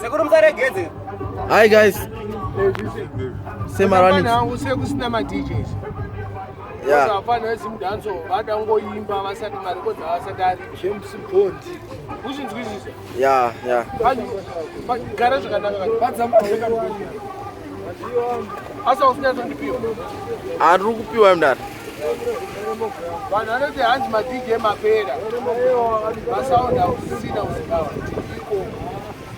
Sekuru musaregedze. Hi guys. Sema running. Hangu sekusina ma DJs. Yeah. Vafana veZimdancehall vada kungoimba vasati marekodzi avasati ari. James Bond. Uzvinzwisisa? Yeah. Gara zvakanaka. Asi hausinyatsondipiwa. Ari kupiwa mdara. Vanhu vanoti hanzi maDJ mapera. Masound hausisina kuZimbabwe. Iko.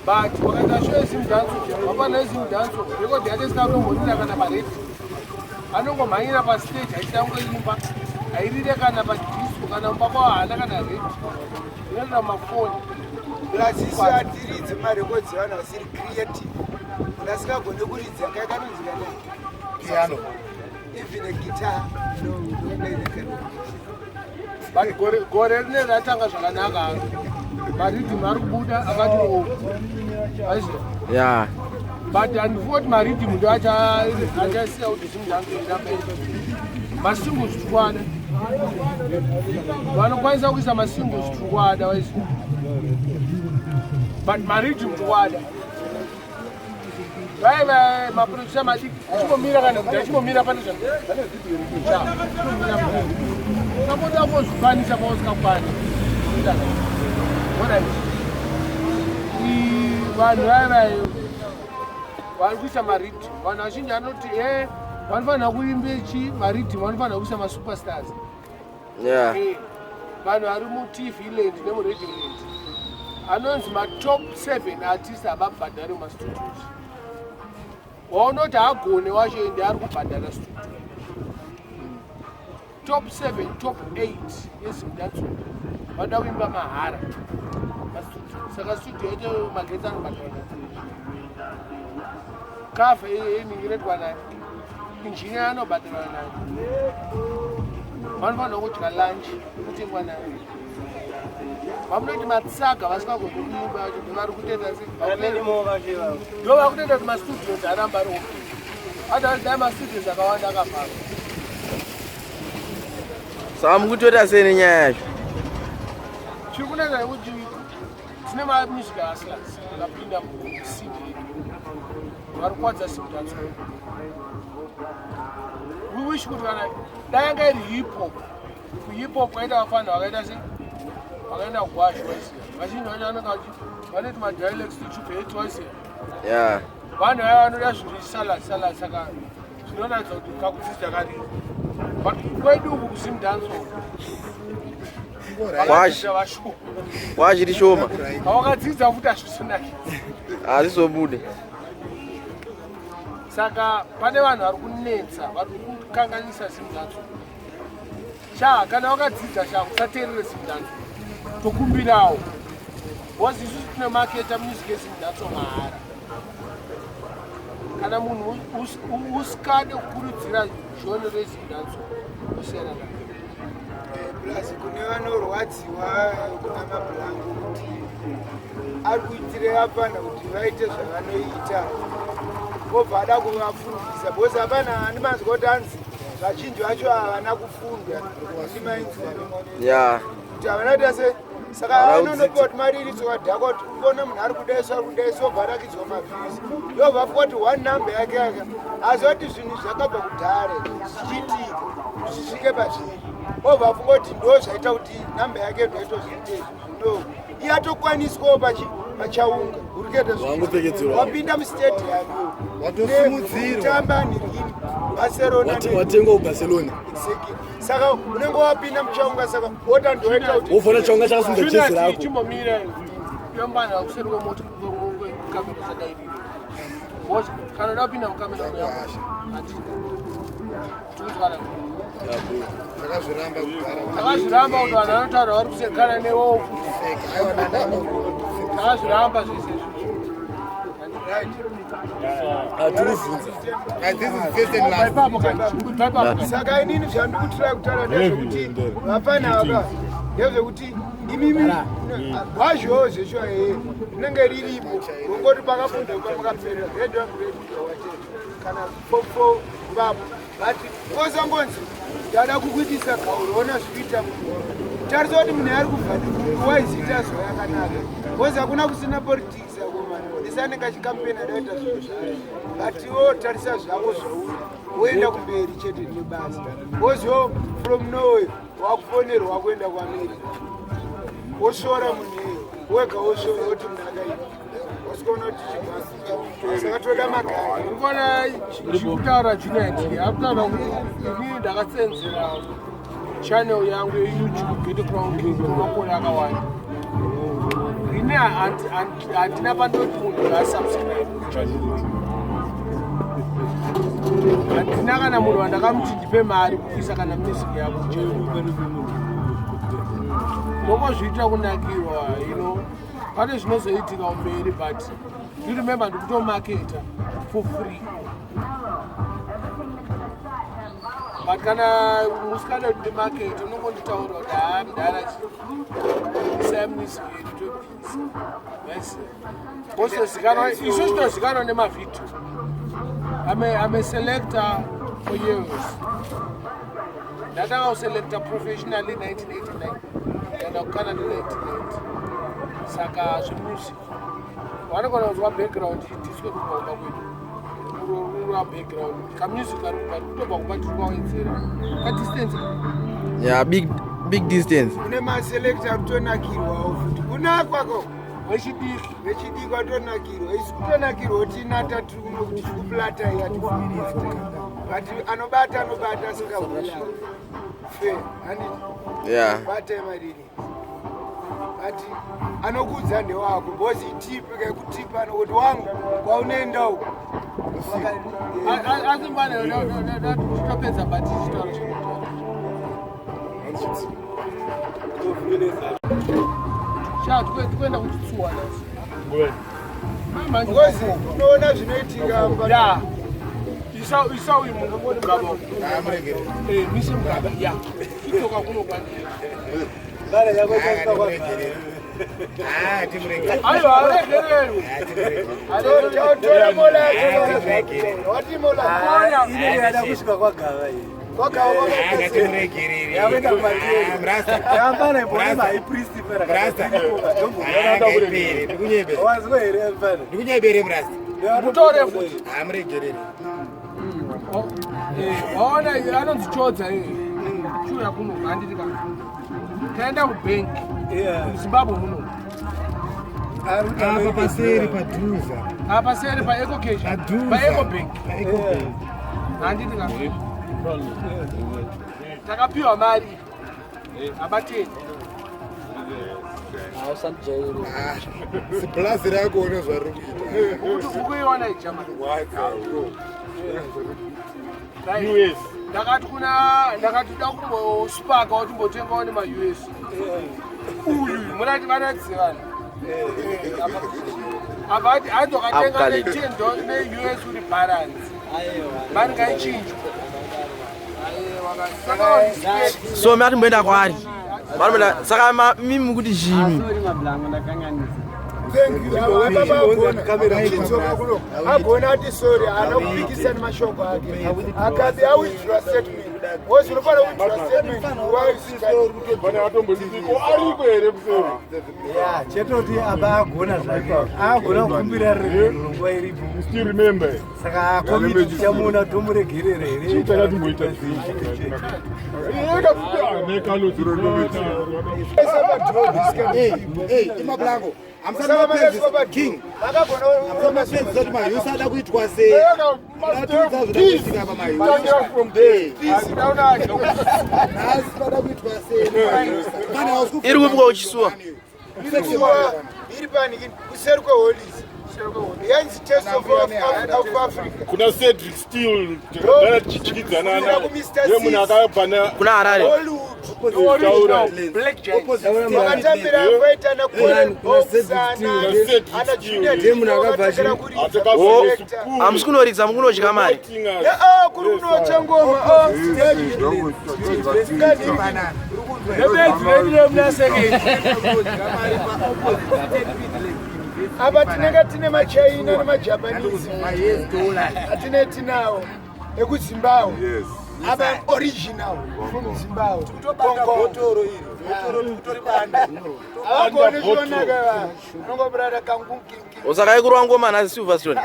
But wakaita show yeZimdancehall, vafana veZimdancehall, rekodhi yacho isina kutomborira kana paredhiyo. Anongomhanyira pastage achida kungoimba. Hairire kana padisco kana mumba kwavo haana kana redhiyo. Inoenda mumafoni. Plus isu hatiridzi marekodzi evanhu vasiri creative. Munhu asingagone kuridza kai kanonzi kana Piano. Even a guitar. No, we don't play the kind of But gore rine ratanga zvakanaka haro. Mariddim ari kubuda akati o. Aiziva. But handifoti mariddim ndo achasiya kuti Zimdancehall irambe. Masingles tukwada. Vanokwanisa kuisa masingles tukwada waiziva. But mariddim tukwada. Vai maproducer madiki achimbomira kana kuti achimbomira pane zvasapoda kuzvikwanisa pausikakwana. Alright. Vanhu vaya vai vari kuisa mariddim, vanhu vazhinji vanoti e vanofanira kuimba chi mariddim, vanofanira kuisa masuperstars. Vanhu vari muTV land nemuradio land anonzi matop 7 artist havabhadhari mumastudios. Waunoti haagone wacho ende ari kubhadhara studio. Top 7, top 8 yeZimdancehall vanoda kuimba mahara mastudio. Saka studio yacho magetsi anobhadharwa, cover iniretwa naye, injiniya anobhadharwa naye, vanofanira kudya lunch kutengwa naye. Vamunoti matsaga vasingagoni kuimba vacho ndovari kutoita ndo vakutoita kuti mastudios aramba ari open. Otherwise dai mastudios akawanda akavharwa. Saka mukutoita sei nenyaya yacho? Chiri kunetsa nekuti tine mamusic hustlers akapinda muscene yedu vari kuwadza Zimdancehall. We wish kuti kana dai yanga iri hip hop, kuhip hop kwaita vafana vakaita se vakaenda kugwazhi waiziva, vazhinji vacho vanenge vanoti madialects tichubheti waiziva. Vanhu vaya vanoda zvinhu zvisalad salad, saka zvinoratidza kuti kakudzidza kariko. But kwedu uku kuZimdancehall vakadzidza vashoma. Kwachiri shoma. Hawakadzidza futi hazvisonaki. Hazvizobude. Saka pane vanhu vari kunetsa, vari kukanganisa Zimdancehall. Sha, kana wakadzidza sha, usateerere Zimdancehall, tokumbirawo, because isusu tinomaketa music yeZimdancehall mahara. Kana munhu usikade kukurudzira genre reZimdancehall, usiyana nayo. Plus kune vanorwadziwa kuna mabhulangu kuti ari kuitire vapana kuti vaite zvavanoita, obva ada kuvafundisa, because hapana handimanzwa kuti hanzi vazhinji vacho havana kufunda, handimainzwa kuti havana kuita se saka Havana. Anonopiwa kuti mari iriso wadhakwa kuti urikuona munhu ari kudaiso, ari kudaiso, obva arakidzwa maviews, yobva afunga kuti one number yake yaka asi kuti zvinhu zvakabva kudhare zvichiitika kuti zvisvike pazviri, obva afunga kuti ndo zvaita kuti namba yake ndoitozviite izvozvo. No, iye atokwaniswawo pachaunga uri kuita. Wangopfekedzerwa. Wapinda mustadium. Watosimudzirwa. Kutamba nirgini Barcelona. Watengwa kuBarcelona. Exactly. Saka unenge wapinda muchaunga, saka wota ndoita kuti Wovona chaunga chakasunga jezi rako. Chimbomira yombana kuseri kwemota, kamera dzadairira. Kana uda kupinda mukamera, tikuzwana. Takazviramba kugara. Takazviramba kuti vanhu vanotaura vari kusekana newowo futi. Takazviramba zvese izvozvo. Hatirivhunza. Kubva ipapo kana kubva ipapo kana. Saka inini zvandikutirai kutaura ndezvekuti vafana ava, ndezvekuti imimi gwazhowo zveshuwa ee rinenge riripo, kungoti pakafunda pamakaperera grade one, grade two, whatever, kana form four vapo, but kozangonzi ndada kukuitisa gauro, ona zvikuita munhu. Tarisa kuti munhu ari kubva nekupi, waizita zuva yakanaka, because hakuna kusina politics akomana. Isi anenge achikampeni adaita zvinhu zvake, but iwo tarisa zvako zvauri, woenda kumberi chete nebasa. Wozo from nowhere wakufonerwa kuenda kuAmerica, wosvora munhu iye wega, wosvora kuti munhu akaipa, wasikaona kuti chibasa. Saka toda magari. Urikuona chikutaura Junet akutaura kuti inini ndakasenzera channel yangu yeYouTube Ghetto Crown King kwemakore akawanda. Ini handina pandoti munhu ngaasubscribe kuchannel YouTube. Handina kana munhu wandakamuti ndipe mari kuisa kana music yako kuchannel. Ndongozviita kunakirwa. Pane zvinozoitika kumberi, but you remember, ndikutomaketa for free. But kana musikada kuti ndimakete, unongonditaura kuti, "Haa mudhara, isai music yedu," tobvisa. Bosozikanwa isu, tinozikanwa nemavhidhio. I'm a selector for years. Ndatanga kuselecta professionally 1989, ndaenda kuCanada 1990. Saka zvemusic vanogona kunzwa background disco kubva kumba kwedu, rura background kamusic kari kubva kutobva kumba, tiri kwawedzera kadistance. Yeah, big big distance. Kune maselector kutonakirwawo futi kunakwako. Wechidiki. Vechidiki vatonakirwa, isi kutonakirwa tinata tiri kuno kuti chikuplatai hatikuplata, but anobata anobata asingahulani fe handiti? Bata mariri, but anokudza ndewako, because itipi kaikutipa anokuti wangu kwaunoenda uko. Asi mbane topedza, but chitauro chekutaura sha tikuenda kuchitsuwa nhasi. Because unoona zvinoitika. Ya, isa isa uyu mugaba, mise mugaba ya chidzoka kuno kwandiri. Aiwa, aregererwe. Tora mola yacho, wati mola. Ine kusvika kwagava iyi. Kwagava. Yakuenda kumatiyambana imbone mahigh priest. Wazwa here mfana? Ndikunyebere murasta. Mutore futi. Hamuregerere. Waona, anonzi Chodza iye, chiuya kuno, handiti? Ka taenda kubhenki muZimbabwe muno. Apa paseri padhuza. Apa seri paEcoCash. Padhuza. PaEcoBank, handiti? Ka takapiwa mari abateni. Sibhulazi rako, one zvariri kuita. Ukuiona ijama. Right. Ndakati kuna, ndakati da kumbospaka kuti mbotengawo nemaUS uyu, munati vanadzise vanhu apa ati andokatenga Apocalypse. ne10 neUS uri balance, mari ngaichinjwe. Aiwa. So mi atimboenda kwaari, Vanomboenda. Saka mimi mukuti zvimi. Sorry mablango, ndakanganisa. Thank you. Ababa agona chidzoka kuno, agona ati sorry, haana kupikisa nemashoko ake, akabi awithdraw statement, because unofanira kuwithdraw statement. Ariko here kuseri? Ya, chetoti apa agona zvake, agona kukumbira ruregerero nguva iripo. Still remember. Saka komiti tichamuona tomuregerera here? Chii chakatimboita? Imablango, king, mapedzisa kuti maUS ada kuitwa sei? Atiudza zvoda kuitika pamaUS nhasi, pada kuitwa sei? Iri kupiwa uchisuwa. Iri pani kuseri kweholisi, yanzi Taste of Africa. Kuna Cedric Steel takagara tichidyidzana Kuna kuMr. yemunhu akabva na Kuna Harare. Hollywood. Taura. Black Giant. Vakatambira vaita na Colin Box, ana Junior. Ndiye akabva Hamusi kunoridza, mukunodya mari. Kuri kunocha ngoma. Rebedzi redu remunasekei. Apa tinenge tine maChina nemaJapanese atine tinawo ekuZimbabwe. Apa original from Zimbabwe. Tobata bhotoro iri. Bhotoro tikutoribanda. Avagoni zvonaka anongobirada kangunkinki. Usakai kurwa ngoma nhasi Silverstone.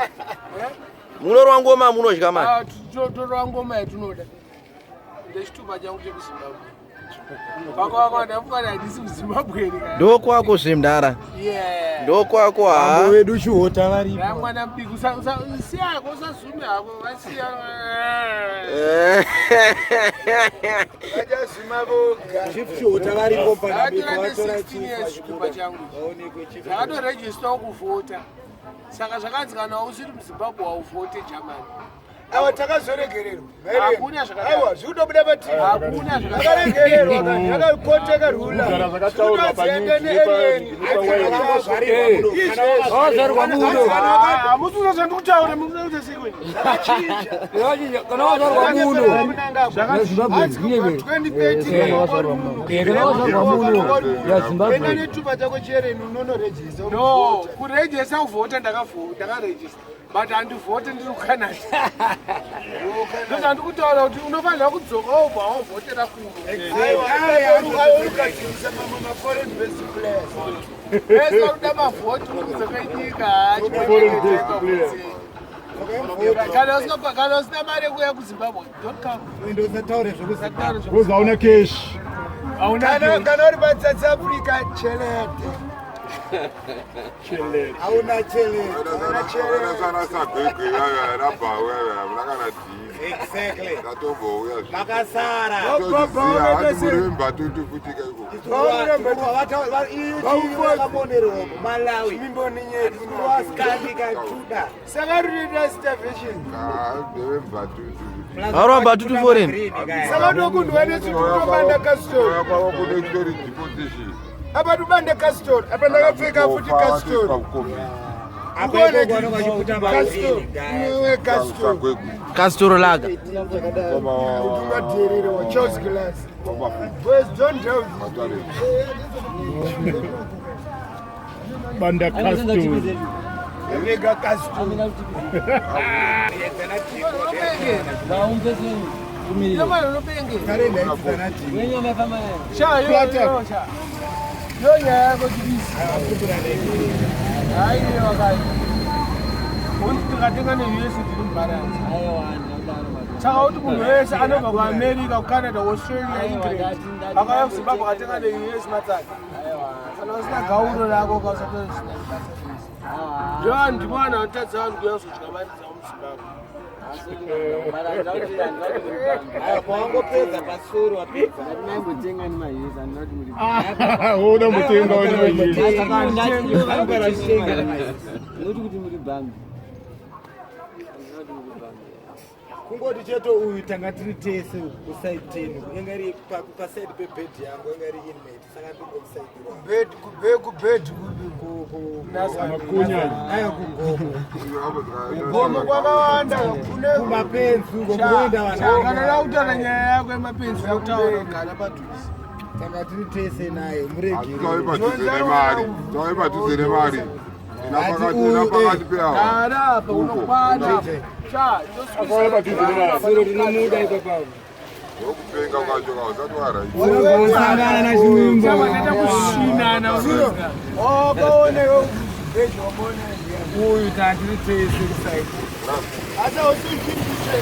Munorwa ngoma munodya mani. Ah, Torwa ngoma yatinoda. Ndechitupa changu chekuZimbabwe. Vako ndafunga kuti handisi muZimbabwe here kana. Ndokwako zvemdara. Yeah. Ndokwako ha. Vedu chihota varipo. Ramwana mudiki siya hako usazume hako vasiya. Vachazuma voga. Chief Chihota varipo Ndakatora panapa vatora ne16 years chitupa changu. Vaonekwe chief. Ndakatorejista kuvhota. Saka zvakanzi kana usiri muZimbabwe hauvhote Germany. Awa takazoregererwa. Hakuna zvakadaro. Aiwa zvikutobuda patv. Hakuna zvakadaro. Akaregererwa kani akakoteka rula. Kugara zvakataurwa Zvikutozienda panews neNN. nepa- Wazvarwa muno. Hamusi kuziva zvandikutaura munoda kuita sei kwenu? Kana wazvarwa muno. Enda netupa chako chereni unonorejista. No, kurejista kuvhota ndakarejista but handivhote ndiri kuCanada. Ndozvandikutaura kuti unofanira kudzoka wobva wavhotera kuno. Urikugadzirisa mamwe maforeign based players. Vese varikuda mavhoti uri kudzoka nyika. Foreign based players. Kana usina usina mari yekuuya kuZimbabwe, don't come. Ende usataure zvekuZimbabwe. Because hauna cash. Hauna Kana kana uri paSouth Africa chelete. Chelete. Hauna chelete. Sagwegwe rabhawe hamuna kana dhii. Exactly. Ndatombouya zve. Makasara. Toziya hati muri vembatutu futi kaiko. Vakamonerwa Malawi. Mimboni nyedu. Wasikandika tuda. Saka rinoita starvation. Ndevembatutu kuti. Haurwa mbatutu foreign. Saka tokundwa nesitobanda kastori. Kwava kune kutori deportation. Apa tubanda kastori. Apa ndakapfeka futi kastori. Kastori. Iwe kastori. Sagwegwe. Kastoro laga. Ungadherere wa Charles Glass. Boys don't doubt. Banda Castro. Vega kastori. Unopengera. Tarenda idzana Sha, yo, yo, sha. Yo nyaya yako chibisi. Hayi wakai. Unti tikatenga ne-US tiri mubalance. Saka kuti munhu wese anobva kuAmerica, kuCanada, Australia, England akauya kuZimbabwe akatenga ne-US matsaka. Kana usina gauro rako kausatozvina basa rese. Ndio ndimo vanhu vanotadza vanhu kuuya kuzodya mari dzavo muZimbabwe. Wangopedza pasoro wapedza. Woda mutenga wene. Kungoti chete uyu tanga tiri tese kusaidi tenu inga iri pasaidi pebhedhi yangu inga iri inmate saka ndingomusaidi Bed kube kubed Makunya. ayo kugomo Gomo kwakawanda kune kumapenzi uko kunoenda Saka kana vanhu uda kutaura nyaya yako yemapenzi utaura kugara padhuze. tanga tiri tese naye muregere Tauye padhuze nemari. Tauye padhuze nemari. Ina pakati peawa. Gara apa unokwana apa. Sha, Akauya padhuze nemari. Soro rinomuda ipapapo. Ndokupenga kwacho kausati waraiti. Unogosangana nachimimba. Takaita kusvinana unoziva. wakaona iwe kubed wakaona uyu tanga tiri tese kusaidi asi ausiuchiuche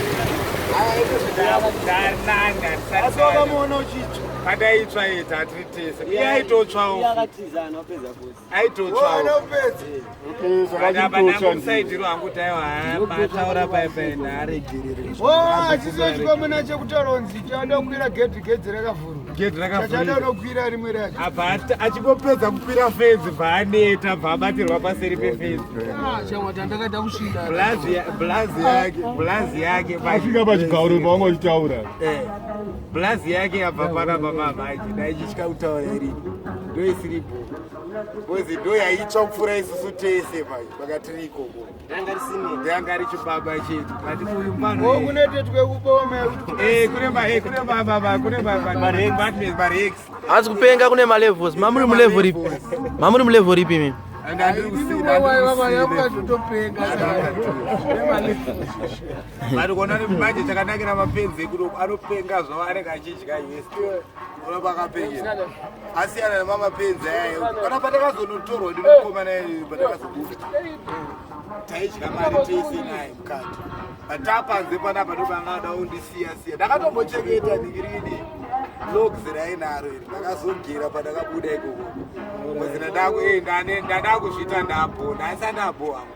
asi wakamuona uchitsva padaitsva ye tanga tiri tese iye aitotsvawo aitotsvawo waona upedza pandangomusaidhiro hangu kuti aiwa pataura paipai ndaaregerere achiso chikomana chekutaura kunzi chada kukwira gedhi gedhi rakavhurwa gedhi chachada rakavhurika kunokwira rimwe racho abva achingopedza kukwira fenzi bva aneta bva abatirwa paseri pefenzi Ah, shamwa tandakaita kusvinana. bhulazi yake bhulazi yake Asvika pachigaro pavanga vachitaura. bhulazi yake yabva panapa mamaji ndaichitya kutaura iripo ndoisiripo bcozi ndo yaitsva kupfuura isusu tese mai pakatiri ikoko ndanga richibaba chedu but uyu mfano kunoitetwe kuboma kune kune kune marex Hanzi kupenga kune malevels. Mamuri mulevel ripi? Mamuri mulevel ripi imi? And handiri kusina, handiri kusina. Totopenga. But kuona kuti manje chakanakira mapenzi ekuno anopenga zvavo anenge achidya yes. Unoona pakapengera. Asiyana nemamapenzi aya. Kana patakazonotorwa ndinokomana patakazobuda. Taidya mari tese naye mukati. But tapanze panapa ndopanga ada kundisiya siya. Ndakatombochengeta ndikirini logs rainaro iri. Ndakazogera pandakabuda ikoko. Because ndada kuzviita ndabho. Ndaisa ndabho hangu.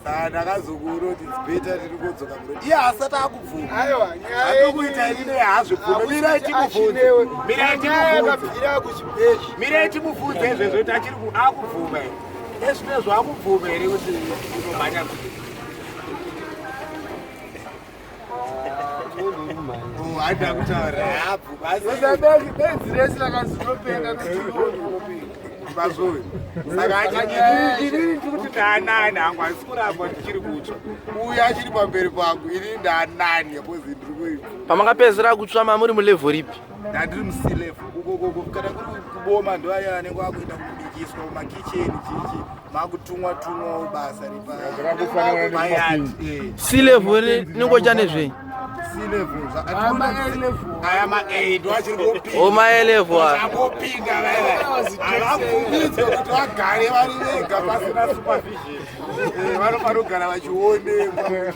Saka ndakazokuona kuti it's better tiri kudzoka murodi. Iye asati akubvuma. Aiwa, nyaya Atokuita inini haazvibvumi. Mirai timubvunze. Mirai Nyaya timubvunze. yakabvira kuchibheji. Mirai timubvunze izvezvo kuti achiri akubvuma here. Ezvinezvo akubvuma here kuti unomhanya kuti. Oh, haida kutaura. Haabvuma. Asi Benzi rese rakanzi unopenga unopenga. mazvoyo. Saka inini ndiri kuti ndaanani hangu handisi kuramba ndichiri kutsva. Uyu achiri pamberi pangu inini ndaanani because ndiri kuibva. Pamakapedzera kutsva mamuri mulevho ripi? Ndandiri musilevel ukokoko kana kuri kuboma ndoaya anenge akuenda kubikiswa kumakicheni chichi makutumwa tumwawo basa Zvakangofanana nemapenzi. C level inongocha nezvei? C-level Ma-A level. Aya ma-A ndo achiri kupinda. O ma-A level aya. Achangopinda vaya havabvumidzwe kuti vagare vari vega pasina supervision. Vanofanira kugara vachionekwa,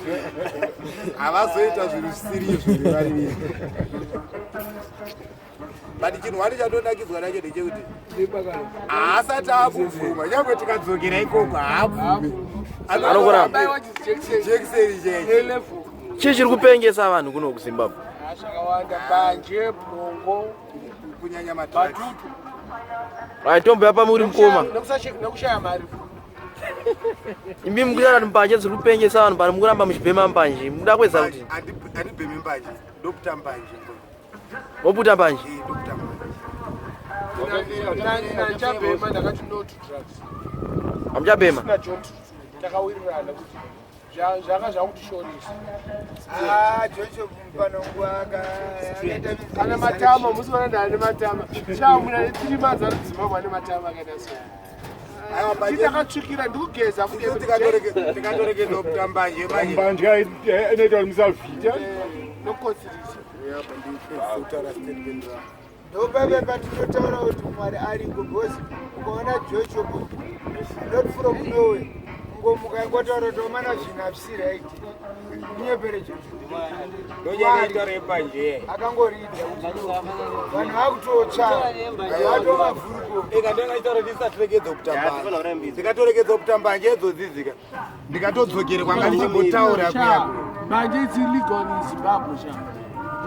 havazoita zvinhu zvisiri izvo vari vega. But chinhu wani chandonakidzwa nacho ndechekuti haasati akubvuma. Nyangwe tikadzokera ikoko haabvumi. Anokuramba. Jekiseni cheche. A-level. Chii chiri kupengesa vanhu kuno kuZimbabwe? Zvakawanda, mbanje, bongo, kunyanya madrugs. Matutu. Right, tomboya pamuri mukoma. Nekushaya mari. Imi mukutaura kuti mbanje dziri kupengesa vanhu, pano mukuramba muchibhema mbanje. Mukuda kuedza kuti Handibhemi mbanje, ndoputa mbanje. Moputa mbanje? Eh, ndoputa mbanje. Ndachabhema, ndakati no to drugs. Hamuchabhema? Sina John Tutu, takawirirana kuti zvanga zvakutishoresa. Ah, Joshua Mupanongo akaita Kana matama musiona, ndane matama shamuna ne3 months ari kuZimbabwe ane matama akaita so. Aiwa, mbanje Titakatsvikira, ndikugeza. Isu tikatorekedza kuputa mbanje manje. Mbanje inoita kuti musavhita. Nokotsirisa. Kutaura statement rako. Ndopape patinotaura kuti Mwari ariko, because ukaona Joshua not from nowhere kungomuka ingotaura kuti omana zvinhu hazvisi right, unyepere Joshua. Ndonyanya yembanje. Akangoridza kuti vanhu vakutotsva vatomavhuruko. Ikandanga ndisatirekedza kuputa mbanje, ndikatorekedza kuputa mbanje edzodzidzika, ndikatodzokere kwanga ndichimbotaura kuya. Mbanje it's illegal in Zimbabwe sha,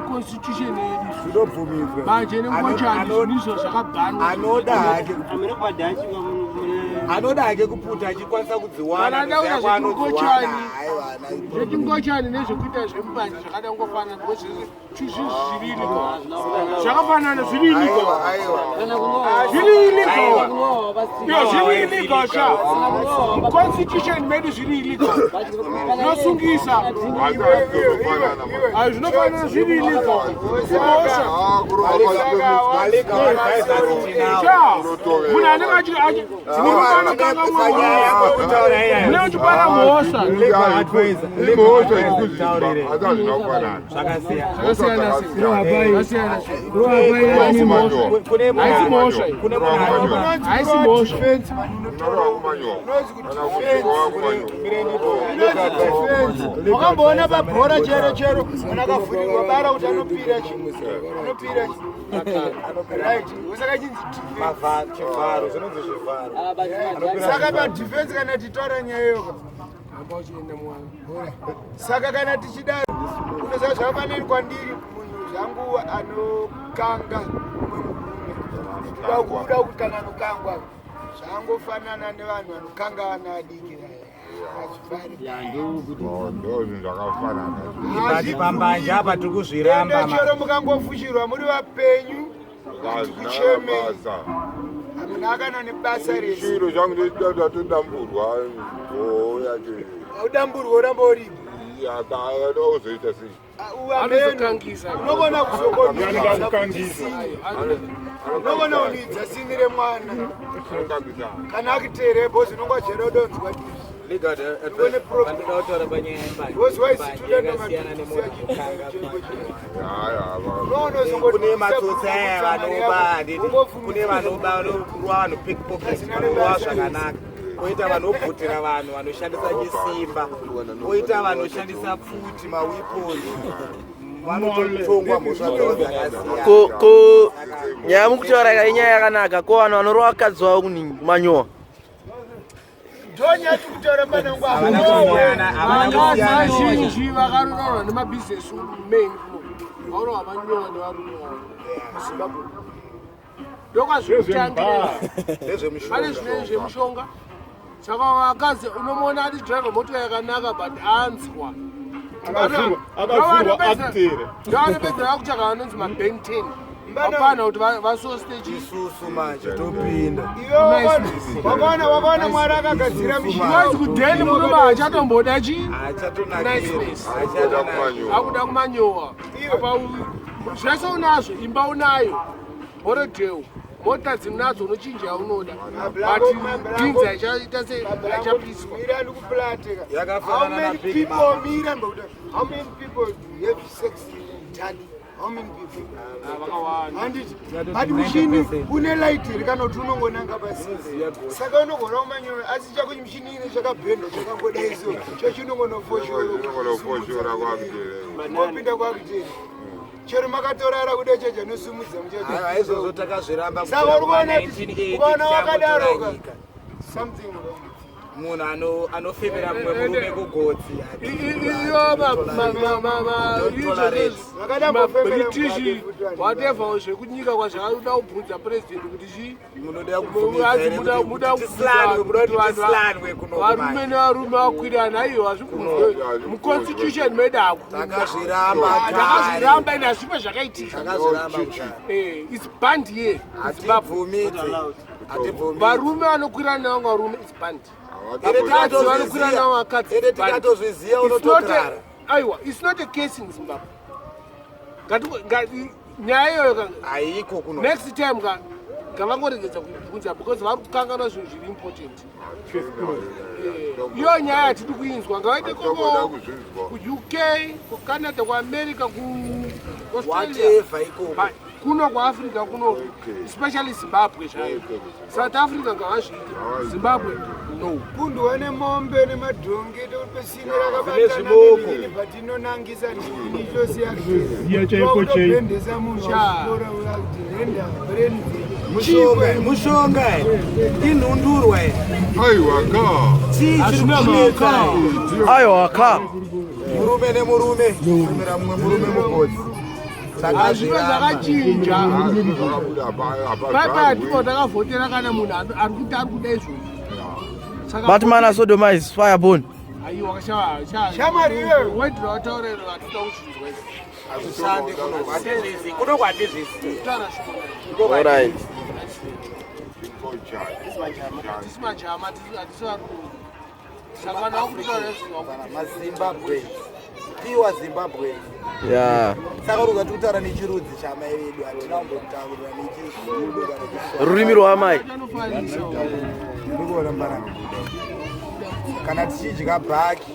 constitution yedu. Zvinobvumidzwa. Mbanje nengochani zvinhu izvo zvakabhanwa. Anoda hake kuputa achikwanisa kudziwana. Kana adaura ndoziya kwaanodziwana. zvechingochani. Aiwa, ana- Zvechingochani nezvekuita zvemubanje zvakada kungofanana because zvizvi zviri illegal, zvakafanana, zviri illegal. Aiwa, aiwa. Zviri illegal iyo, zviri illegal sha, constitution medu zviri illegal, zvinosungisa. Ayi, zvinofanana, zviri illegal, imhosva. Sha, munhu anenge anokanga mune uchipara mhosva. Imhosva iri kuZimba, asi hazvina kufanana. Zvakasiyana siyana. Haisi mhosva. Haisi mhosva iyi. Haisi mhosva. Wakamboona pabhora chero chero munhu akavhurirwa bara kuti anopira chi anopira chi right, saka chinzi defense. Chivharo, zvinonzi zvivharo. Saka padefense kana titaura nyaya iyoka, saka kana tichidaro unoziva zvakafaniri kwandiri munhu zvangu anokanga mumwe murume kuda kuda kuti kana anokangwa zvangofanana nevanhu vanokanga vana vadiki hazvifani. Ndo zvinhu zvakafanana. But pambanje apa tiri kuzviramba. Ende chero mukangofushirwa muri vapenyu, Hazvina kuchemei. basa. Hamuna kana nebasa rese. Chiro changu ndatodamburwa hoo yacho. Udamburwa uramba uripo. Ozoita sei? Anozokangisa. Unogona Anoda kukangisa. Unogona kunidza sini remwana Anokangisa. kana akitere bhozi unonga cherodonzwa Pandoda kutaura panyaya yembanje. Mbanje yakasiyana nemunhu anokanga mbanje. Haya, Kune matsotsi aya vanoba, handiti? Kune vanoba, vanorova vanhu pickpocket, vanorova zvakanaka. Koita vanobvutira vanhu vanoshandisa chisimba, koita vanoshandisa pfuti, maweapons. Vanototongwa mhosva dzavo dzakasiyana. Ko nyaya mukutaura ka inyaya yakanaka. Ko vanhu vanorova vakadzi vavo kuningi kumanyowa? Ndonyati kutaura panangu. Havana kusiyana, havana Vakadzi kusiyana. vazhinji vakaroorwa nemabhizinesi men kuno varohwa manyowa nevarume vavo muZimbabwe. Ndokwazvinotangira. Ndezvemushonga. Pane zvinenge zvemushonga. Saka vakadzi unomuona ati driver moto yakanaka, but anzwa Akavhurwa akutera. Ndovanopedzera kutsvaga vanonzi maben 10 vapana kuti vasostechi. Isusu manje topinda. Wakaona, wakaona Mwari akagadzira Because kudheni murume hachatomboda chi Hachatonakiri. Niceness. Hachatonakiri. Akuda kumanyowa. Apa zvese unazvo, imba unayo, Borodale, mota dzinadzo, unochinja yaunoda, but bhinzi haichaita se haichapiswa. Mira, ndikuplatika. How Yakafanana many naBig people, Mama. mira mbokuti, how many people have sex in Tali? How many people? Vakawanda. Handiti? But mushini une light here kana kuti unongonanga pasi? Saka unogona kumanyora, asi chako mushini ine chakabhendwa chakangodai so. Chochinongonofoshora. Unofoshora kwakutera. Wopinda kwakutera. Chero makatorara kuda checha nosumudza Aiwa, izvozvo takazviramba. Saka uri kuona kuti 1980 ukaona wakadaro tichangotora ka. nyika. Something wrong. Munhu anofemera mumwe murume kugotsi. Iyo Tolerate. maBritish whatever zvekunyika kwazvakada kubvunza president kuti chii? Munoda kubvumidza here kuti Muda tislanwe? Muda kuti tislanwe kuno varume manje? nevarume vakwirana, aiwa, zvibvunzwe muconstitution medu, hakuna. Takazviramba kare. Takazviramba ende hazvipe zvakaitika. Takazviramba kare. Its banned here in Zimbabwe. Hatibvumidze, hatibvumidze. Varume vanokwirana nevamwe varume, its banned. Ende Vakadzi vanokwirana nevamwe vakadzi, Ende it's banned. tikatozviziva It's not a- unotokrara. Aiwa, it's not a case in Zimbabwe. Nyaya iyoyo Haiko kuno. Next time ka ngavangoregedza kubvunza because vari kukanganwa zvinhu zviri important. Iyo nyaya hatidi kuinzwa, ngavaite Hatingoda koko kuzvinzwa. kuUK, kuCanada, kuAmerica, kuAustralia. Whatever ikoko. But kuno kuAfrica kuno, especially Zimbabwe zvayo, South Africa ngavazviite, Zimbabwe no. Kundwa nemombe nemadhongi topesine. Zvine zviboko. Rakabatana, but inonangisa ndini chose. Ziya chaiko chei. Yakutobhendesa munhu wachikora kuti renda brand. Mushonga, mushonga inhundurwa. Aiwa ka. Chii chiri kunetsa? Aiwa ka. Murume nemurume fumira mumwe murume mugotsi. Hazvipe zvakachinja. Zvakabuda apa. Paipai hatipo takavhotera kana munhu ari kuti ari kuda izvozvo. Saka Batman asodomize firebone. Aiwa, Shamwari iyoyo. wedra wataurero hatida kuzvinzwa izvi. Hazvishandi kuno, hatizvisi kuno, kwatizvisi. Taura shoko. Alright. Hatisi majama, hatisi varungu, saka vanhu vakutaura izvi. MaZimbabwe, piwa Zimbabwe. Saka uri ukati kutaura nechirudzi chamai vedu, hatina kumbotaurira nechizulu kana chiSwahili. Rurimi rwamai. Anofarisa. Ndikuona mbaranga, kana tichidya bhaki,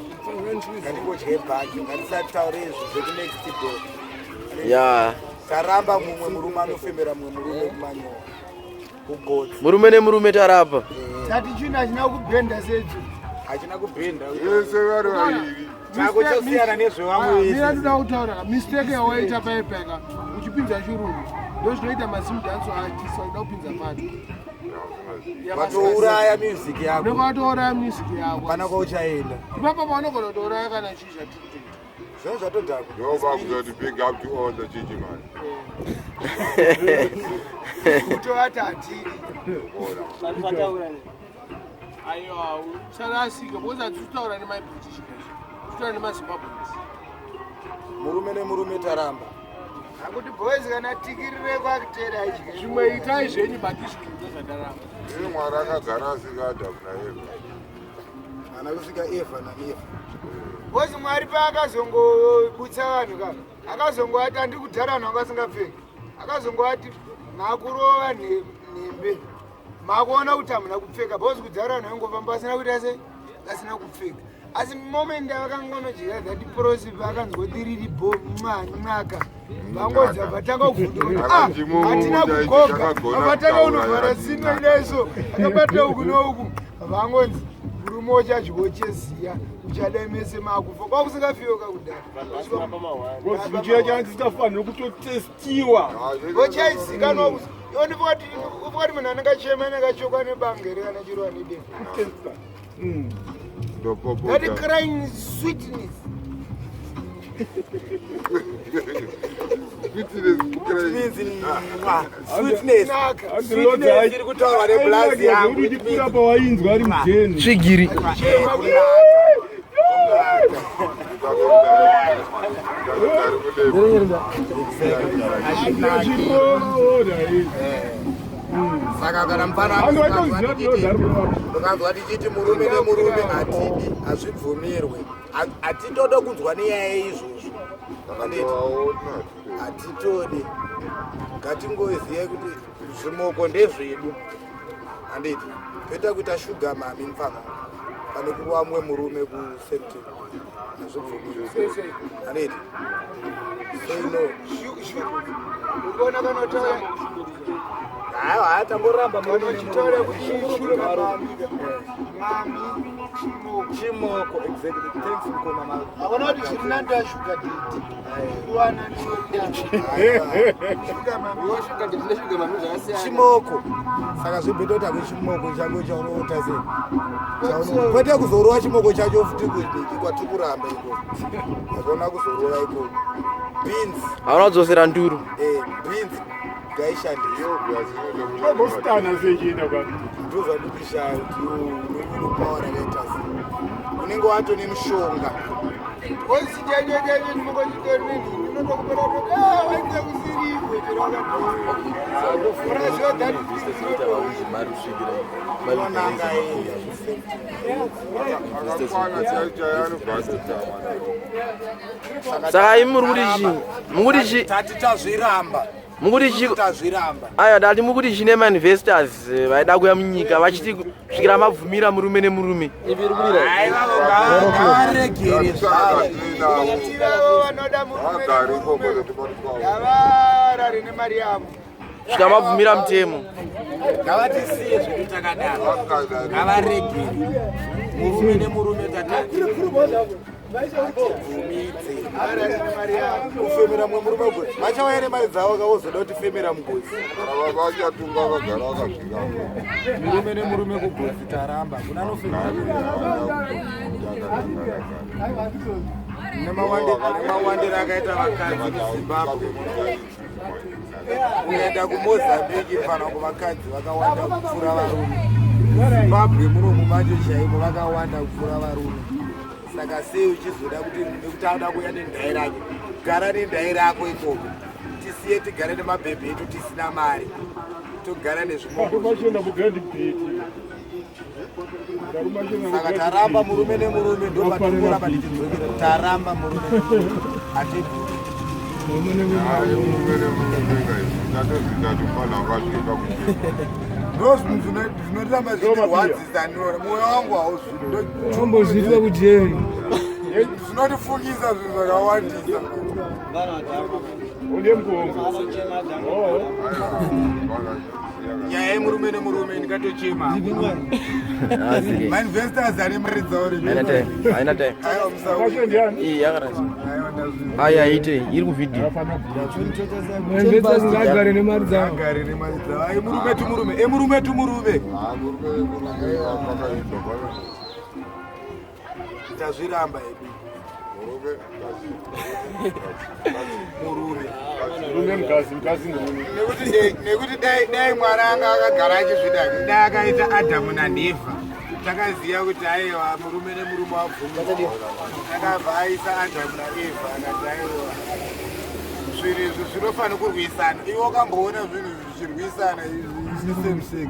ngatingodye bhaki, ngatisataure izvi zvekunext door. Taramba mumwe murume anofembera mumwe murume kumanyowa kugotsi. Murume nemurume tarapa. Tati chinhu hachina kubhenda sedzo. Hachina kubhenda. Vese vari vaviri. Chako chosiyana nezvevamwe Mira, vese. ndoda kutaura mistake yawaita paipeka uchipinza chirungu. Ndo zvinoita maZimdancehall artist vachida kupinza pato. Watouraya music yako. Unenge watouraya music yako. Pana kwauchaenda. Ipapo paunogona kutouraya kana chii chatiri kutoita. Zvinhu zvatodhakwa. Ndobakuzoti big up to all the chichi man. Kutovati hatiri. Aiwa, usarasika because hatisi kutaura nemaBritish guys, kutaura nemaZimbabweans. Murume nemurume taramba. Akuti boys kana tikirire kwakutera idya. Zvimwe itai zvenyu, but izvi ndo zvadaramba. Iye Mwari akagara asingada kuna Eva. Hana kusvika ever nanever. Bozi Mwari paakazongobutsa vanhu ka akazongovati andiri kudhara vanhu vanga vasingapfeki akazongovati makurova nhembe makuona kuti hamuna kupfeka bozi kudhara vanhu vaingofamba vasina kuita sei vasina kupfeka asi moment avakangonodya that prosi vakanzwa kuti riri bo mwaka vangodza vatanga kuvhunduka ah, hatina kugoga vatanga kunovhara sino idaiso akabata uku nouku vangonzi murume uchadyawo cheziya uchadai mese makufa kwakusingafiwo kakudhara chiya changa chisingafaniri kutotestiwa ochaizikanwa kuti ufukati munhu anenge achema anenge achokwa nebanga here kana chirwa nedemo kutesta That crying sweetness. Iri kutaurwa neblazi yangu uchipfuura pawainzwa ari mujeni tsvigiri Saka kana mufana ukanzwa tichiti murume nemurume hatidi, hazvibvumirwe, hatitodo kunzwa nenyaya yeizvozvo, hatitodi. Ngatingozive kuti zvimoko ndezvedu, handiti? Toita kuita shuga mami mufana pane kuva mumwe murume kusepti, hazvibvumirwe, handiti? Say no. Ukaona kana utaura Haiwa, tamboramba murume uchitaura kuti shuga mami, mami chimoko. Chimoko, exactly. Thanks mukoma. Hakuna kuti zviri nani shuga daddy kuwana shuga mami. Shuga daddy neshuga mami zvakasiyana. Chimoko. Saka zvibhito kuti hakwe chimoko chako chaunoota sei, kwete kuzorova chimoko chacho futi kudiki kwatiri kuramba ikoko, hakuna kuzorova ikoko. Beans. Hauna kudzosera nduru. Eh, beans ngaishandise. Bostana sechienda kwa Ndo zvandikushaya kuti unopawa rakaita sei, unenge wato nemushonga. Ozi chaicho chaicho chimoko chitori nenhini unotokupera kuti waita kusiriko chero wakatouraziva that. Unonanga Saka imi muri kuti chii? Mukuti chii? Tati tazviramba. Mukuti chii? Tazviramba. Aiwa, ndati mukuti chine mainvestors vaida kuuya munyika vachiti kusvikira mabvumira murume nemurume. Ngavaregere zvavo. Tivavo vanoda murume nemurume ngavarare nemari yavo. Kusvika mabvumira mutemo. Ngavatisiye zvedu takadaro, ngavaregere murume nemurume. Tatati hatibvumidze Varare nemari yavo. Kufemera mumwe murume mugozi. Vachauya nemari dzavo kawozoda kuti femera mugozi. Vachatunga vagara vakasvika. Murume nemurume kugozi taramba, kuna anofemera nemawandiro akaita vakadzi muZimbabwe. Ukaenda kuMozambique fana kuvakadzi vakawanda kupfuura varume. Zimbabwe munomu macho chaimo vakawanda kupfuura varume. Saka sei uchizoda kuti nekuti anoda kuuya nendai rake? Gara nendai rako ikoko, tisiye tigare nemabhebhi edu tisina mari, togara nezvimoko. Vachienda kugrand beti. Saka taramba murume nemurume, ndopatikuramba tichidzokera. Taramba murume nemurume, hatibvumi. Murume nemurume tatozvita tofana wakasvika kuchema. Ndo zvinhu zvinoramba zvichirwadzisa, mwoyo wangu hauzvidi. Tombozviitwa kujeri. Zvinotifungisa zvinhu zvakawandisa. Undiye mukongo. Nyaya yemurume nemurume ndingatochema. Mainvestors ane mari dzavo. Haina time, haina time. Aiwa, musauye. Vacho ndiani? Iyi yakarasa. Aiwa, ndazvinzwa. Aya aite iri kuvhidhiyo. Mainvestors ngaagare nemari dzavo. Agare nemari dzavo. Ai, murume tumurume, emurume tumurume. Murume nemurume pakaitwa pano. Tazviramba hedu. Murume Murume. Murume mukadzi, mukadzi murume. Nekuti dai Mwari anga akagara achizvida, dai akaita Adhamu naNevha. Takaziva kuti aiwa, murume nemurume wabvuma. Akabva aisa Adhamu naEvha, akati aiwa, zvinhu izvi zvinofanira kurwisana. Iwe wakamboona zvinhu zvichirwisana izvi same sex?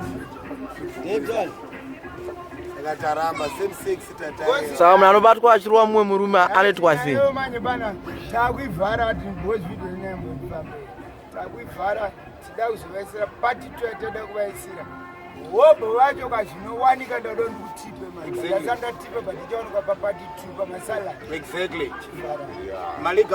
Saka taramba same sex tatae. Saka munhu anobatwa achirova mumwe murume anoitwa sei? Ayo manje bana takuivhara kuti because video inembofamba. Takuivhara tida kuzovaisira pati to yatada kuvaisira. Hobho vacho kazvinowanika ndado ndikutipe manje. Exactly. Ndasanda tipe but ichaonekwa pa part 2 pamasala. Exactly. Chivhara. Maliga.